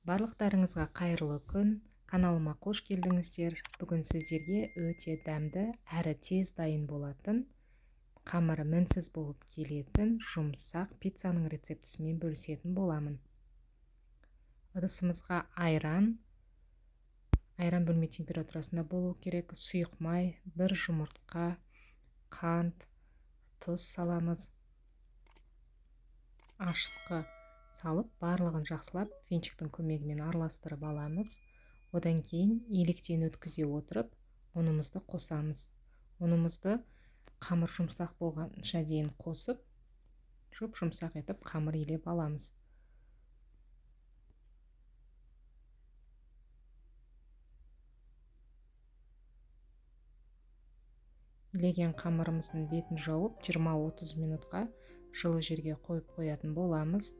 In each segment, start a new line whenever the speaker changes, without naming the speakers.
Барлықтарыңызға қайырлы күн. Каналыма қош келдіңіздер. Бүгін сіздерге өте дәмді әрі тез дайын болатын, қамыры мінсіз болып келетін жұмсақ пиццаның рецептісімен бөлісетін боламын. Ыдысымызға айран, айран бөлме температурасында болу керек, сұйық май, бір жұмыртқа, қант, тұз саламыз. Ашытқы салып, барлығын жақсылап венчиктің көмегімен араластырып аламыз. Одан кейін електен өткізе отырып, ұнымызды қосамыз. Ұнымызды қамыр жұмсақ болғанша дейін қосып, жұп-жұмсақ етіп қамыр илеп аламыз. Илеген қамырымыздың бетін жауып, 20-30 минутқа жылы жерге қойып қоятын боламыз.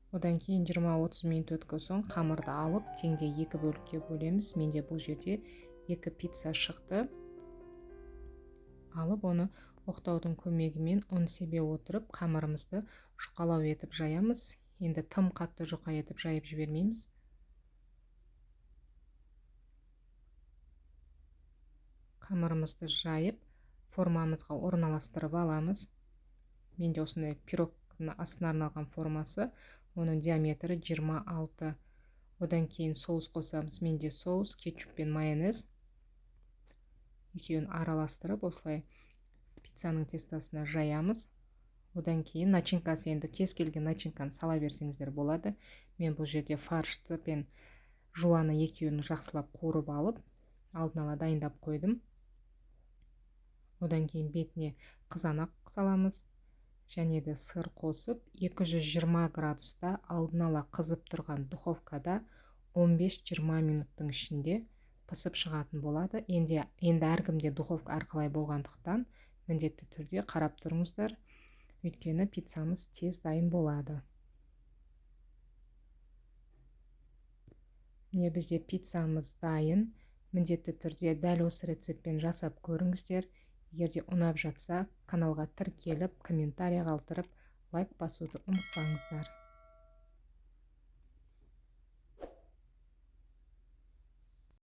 Одан кейін 20-30 минут өткен соң қамырды алып, теңдей екі бөлікке бөлеміз. Менде бұл жерде 2 пицца шықты. Алып, оны оқтаудың көмегімен ұн себе отырып, қамырымызды жұқалау етіп жаямыз. Енді тым қатты жұқа етіп жайып жібермейміз. Қамырымызды жайып, формамызға орналастырып аламыз. Менде осындай пирогтың астына арналған формасы. Оның диаметрі 26. Одан кейін соус қосамыз. Менде соус, кетчуп пен майонез. Екеуін араластырып, осылай пиццаның тестасына жаямыз. Одан кейін начинкасы, енді кез келген начинканы сала берсеңіздер болады. Мен бұл жерде фаршты пен жуаны екеуін жақсылап қуырып алып, алдын ала дайындап қойдым. Одан кейін бетіне қызанақ саламыз. Және де сыр қосып, 220 градуста алдын ала қызып тұрған духовкада 15-20 минуттың ішінде пісіп шығатын болады. Енді әркімде духовка әрқалай болғандықтан міндетті түрде қарап тұрыңыздар, өйткені пиццамыз тез дайын болады. Міне, бізде пиццамыз дайын. Міндетті түрде дәл осы рецептпен жасап көріңіздер. Егер де ұнап жатса, каналға тіркеліп, комментарий қалдырып, лайк басуды ұмытпаңыздар.